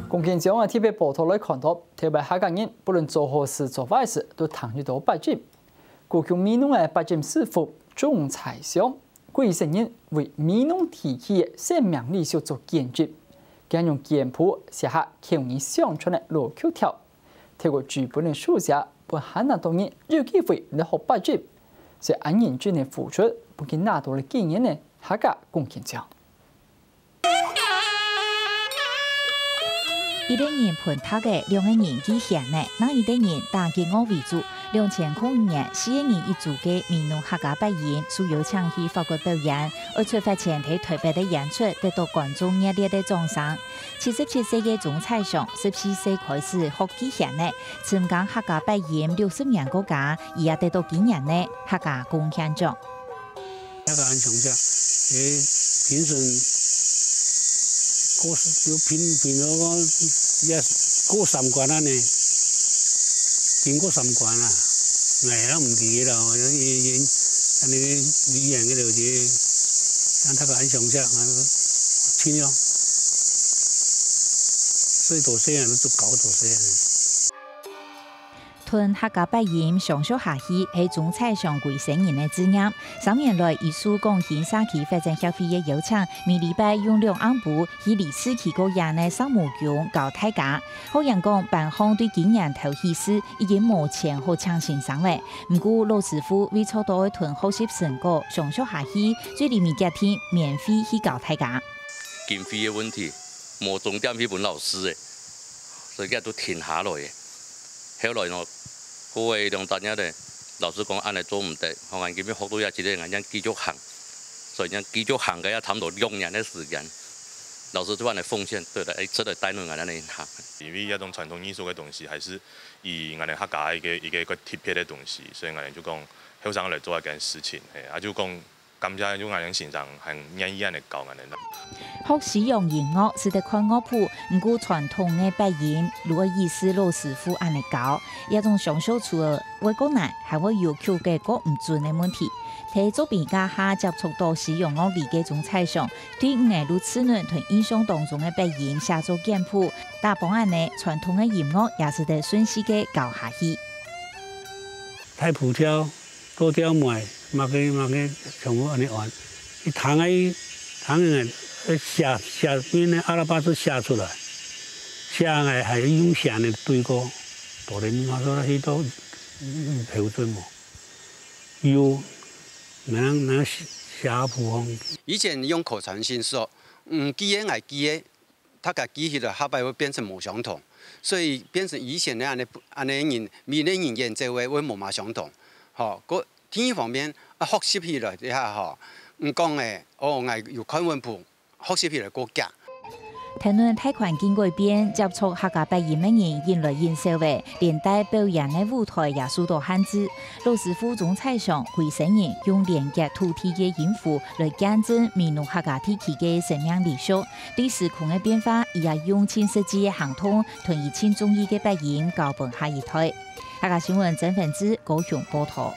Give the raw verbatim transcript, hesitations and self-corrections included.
公斤獎个特別報導來看到，頭擺客家人不論做好事做壞事，都聽得到八音。故宮美濃个八音師傅鍾彩香，歸生人為美濃地區个生命禮俗做見證。佢用簡譜寫下口語相傳个老曲調，透過劇本个書寫，分還當多人有機會來學八音。所以恁認真个付出，分佢拿到了今年个客家公斤獎。 一个人歕笛仔，兩个人鋸弦仔，另一个人打擊樂為主。兩千空五年，四个人一組个美濃客家八音受邀請去法國表演，愛出發前在臺北个演出得到觀眾熱烈个掌聲。七十七歲个鍾彩香，十四歲開始學鋸弦仔，深耕客家八音六十年過加，佢也得到今年个客家貢獻獎。 客家恁想食，誒，評審過，有評，評了講，也過三關啊呢，評過三關啊，𠊎也毋知啦，因為恁呢語言个了解，讓客家恁想食，啊，盡量，所以大細人都搞大細人。 歕客家八音，相惜下去，係鍾彩香歸生人个志業。三年來，佢受廣興社區發展協會个邀請，每禮拜用兩暗晡去離市區較遠个石磨宮教大家。學員講，班上對今年頭起勢，已經無錢好請先生了。毋過，老師傅為著愛歕學習成果，相惜下去，最尾決定免費去教大家。經費个問題，無重點去問老師个。 所以佢都停下來个。後來呢，過了兩三年咧，老師講恁呢做毋得，吼，𠊎今日學到這一個，𠊎正繼續行，所以正繼續行个，也差毋多兩年个時間。老師就恁呢奉獻，對了，誒，真个帶領𠊎恁呢行。因為這種傳統藝術个東西，還係以𠊎等客家一個，一個，一個特別个東西，所以𠊎等就講，後生來做一件事情，嘿，啊，就講 感謝有恁樣先生還願意恁樣教𠊎等。學西洋音樂，使得看樂譜，毋過傳統个八音，就愛依師老師傅恁樣教。這種相惜除了會較難，還會有曲个搞毋準个問題。在作品架下接觸到西洋樂理个鍾彩香，對五月六字nun同印象當中个八音寫作簡譜，打幫恁樣傳統个音樂也使得順序个教下去。大譜調 倒調尾，麼个麼个全部恁樣按。你聽个，聽个，寫，寫，因為阿拉伯數寫出來，寫个還用寫个對過，哆來咪發嗦啦西哆，嗯，標準無？有，哪能，哪能寫，寫譜吼？以前用口傳心授，嗯，記个𠊎記个， 大家記起來，下擺會變成無相同。所以變成以前个恁樣，恁樣人，每個人演奏个會無嘛相同。吼，該第二方面，啊，學習起來這下吼，毋講誒，哦，𠊎有看文譜，學習起來較遽。聽論大環境改變，接觸客家八音个人緊來緊少誒，連帶表演个舞台也受到限制。老師傅鍾彩香歸生人用連結土地个音符來見證美濃客家地區个生命禮俗。 對時空个變化，佢也用盡實際个行動，同佢盡中意个八音交分下一代。客家新聞曾文志高雄報導。